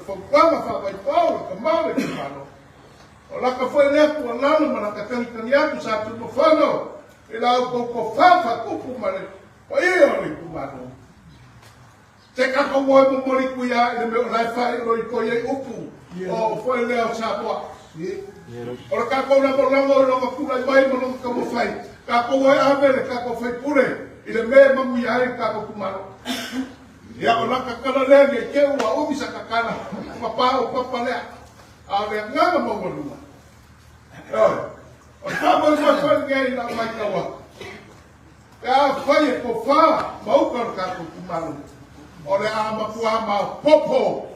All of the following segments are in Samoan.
fautuaga faavaifau i tama o le itumalo. O laka foi lea tuualalo ma laka tagitagi atu Satunumafono i la outou tofa faatupu ma le paia o le itumalo. Se tatou o e momoli tuia i le mea o la e faailoitoi ai upu o foi lea o Samoa. O le tatou lagolago i lona tulai mai ma lona taumafai, tatou o e ave le tatou faipule i le mea e manuia ai le tatou itumalo. Ia, o lata tala lea ne i te i ua umi sa tatala, ona paopapa lea. A o le agaga maualuga, ioe, o le faamoemoe foi lenei i lau matau atu, Pe afai e tofa ma uta le tatou itumalo, o le a matua maopoopo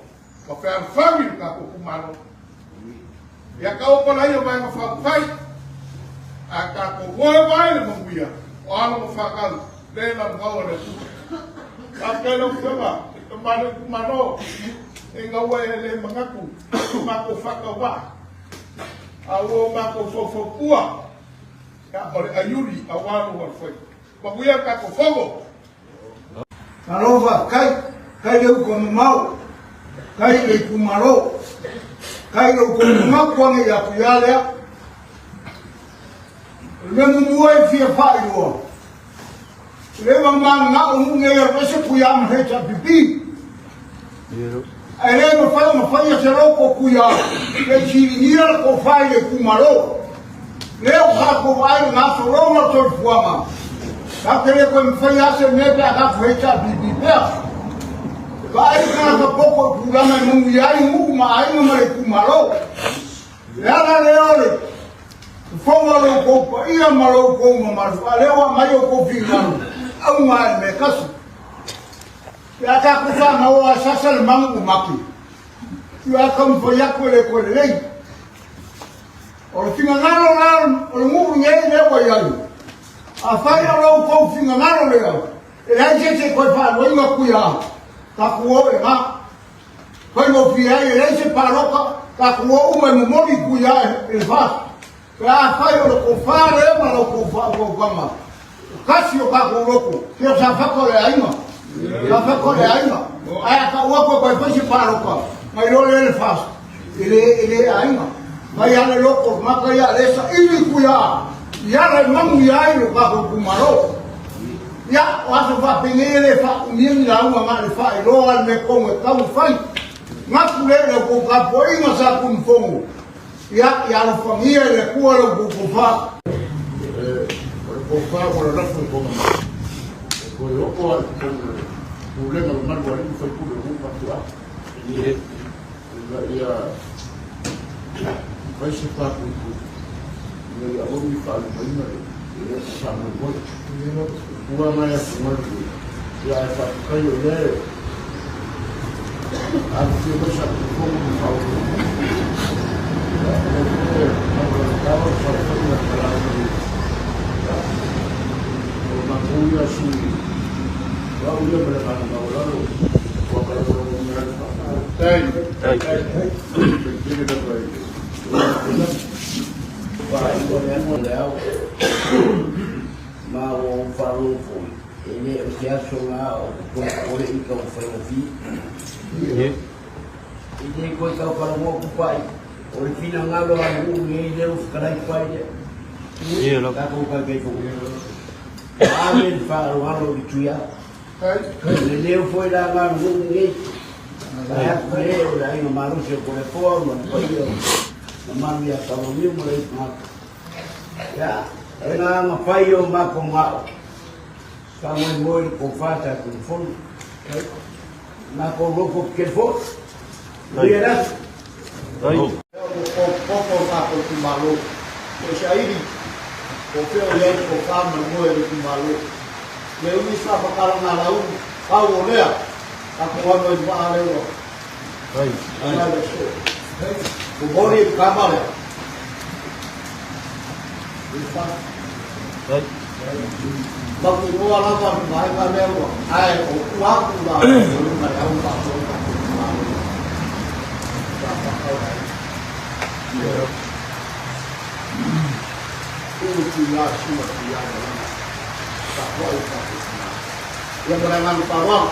ma fealofani le tatou itumalo. Ia taoto laia Vaega Faaupufai, ae tatou moe mai le manuia o alo ma fanau le naunau a le Atua. Faafetai lau Afioga i le tama o le itumalo, ina ua e le manatu i matou faatauvaa, a ua o matou faufautua. Ia, o le aiuli aua lou alofaiva. Manuia le tatou Fono! Malo faafetai, tai le uta mamao, tai le itumalo, tai lo outou manatu ane ia Tuia lea. O le mea muamua e fia faailoa, le ma mananao nuu nei alu ese Tuia ma HRPP. Ae le mafai ona faia se loko Tuia se i siligia le tofa i le itumalo. Lea ua tatou vaai i le gasologa o le soifuaga, tatou te le toe mafaia lava se mea pe a tatou HRPP pea. E vaai le tagata poto i tulaga e manuia ai nuu ma aiga ma le itumalo. O le ala lea o le fofoga o lo outou paia ma lo outou mamalu, a o lea ua aumai outou finagalo, auga lava i le mea e tasi. Pe a tatou fanau a sasa le magu ua mate, ia taumafai atu e le toe lelei. O le finagalo la o le nuu lenei lea ua i ai, afai o lo outou finagalo lea, e leai se isi e toe faaluaina Tuia, tatou o e na. Faigofie ai, e leai se palota, tatou o uma e momoli Tuia e le FAST. Pe afai o le tofa lea ma la outou faautautaga, tasi o tatou loto, se o Safata o le aiga. Safata o le aiga. Ae a tau atu e toe fai se palota, na iloa lea e le FAST, e le, e le aiga. Mai lava le loto o le tagata ia, lea e saili Tuia i ala e manuia ai lo tatou itumalo. Ia, o aso faapenei e le faaumia ni lauga na o le faailoa lava le mea tonu e tatau ona fai. Gapu lea i la outou tapuaiga sa Tunufono. Ia, ia alofagia e le Atua lo outou tofa. O le tofa ua lalafo i kona mata, e toe oo lava i totonu o le pulega mamalu a alii ma faipule o nuu ma afioaga, ina ia fai se papuipui ina ia aua ne i faalimaina le faamoemoe. O tulaga e atugalu ia, ae faafetai o lea e Afifio mai sa Tufono ma Faauluulu. Ia, o lea foi e taualalatala le saofaiga a le Malae. Ia, o matou ia sui, o au ia ma le agaga maualalo, ua ka lagolagoina ai le faafetai. Faitele lava i le Faailoa le ao ma ua ou faalogo foi E le o se aso na o toe ole i kau faigofie. I le koe kau falagoa kupai, o le finagalo a nuu nei lea ua fetalai pai lea. Tatou kaikai fono. Ave le faaaloalo i le tuiao. Le leo foi la nga nuu nei. Vae atu le o le aiga malosi o Kolepoa ma le paia o mamalu ia Taulaniu ma le Ifugata. Ia, e ngā fai o mākou ngao. Faamoemoe le tofa sa Tunufono. Mākou loko ke foi. Manuia le aso. Poto o tātou itumalo. O se aili, o fea o i ai le tofa ma le moe o le itumalo. Le umi sa whakaranga la uru, pau o lea, tātou ano i maa lea ua. Ai, le so. Momoli i le kama lea. Mautinoa lava le vaega lea ua ae o tua atu la o luga le au faatoa tatou itumalo. Sa faatau ai. Ulu tuia sua tuia malama. Tapuai tatou itumalo. Ia ma le agaga faaaloalo.